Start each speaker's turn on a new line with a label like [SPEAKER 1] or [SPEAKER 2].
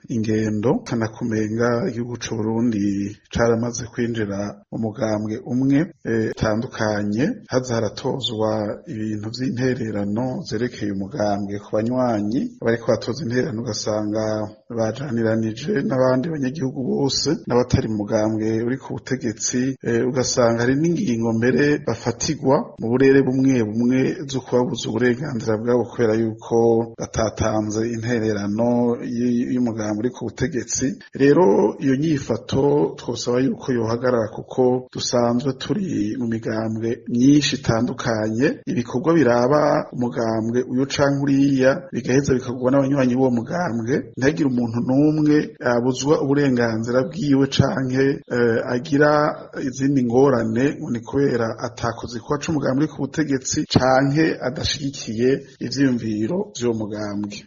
[SPEAKER 1] Ingendo kanakumenga igihugu c'Uburundi caramaze kwinjira mu mugambwe umwe utandukanye, haza haratozwa ibintu vy'intererano zerekeye umugambwe ku banywanyi. Bariko batoza intererano ugasanga bajaniranije n'abandi banyagihugu bose n'abatari mu mugambwe uri ku butegetsi, ugasanga hari n'ingingo mbere bafatirwa mu burere bumwe bumwe zo kubabuza uburenganzira bwabo kubera yuko batatanze intererano y'umugambwe uri ku butegetsi. Rero iyo nyifato twosaba yuko yohagarara, kuko dusanzwe turi mu migambwe myinshi itandukanye. Ibikorwa biraba umugambwe uyu canke uriya bigaheza bikagwa n'abanywanyi b'uwo mugambwe, ntihagire umuntu n'umwe abuzwa uburenganzira bwiwe canke agira izindi ngorane ngo ni kubera atakoze kuba c'umugambwe uri ku butegetsi canke adashigikiye ivyiyumviro vy'uwo mugambwe.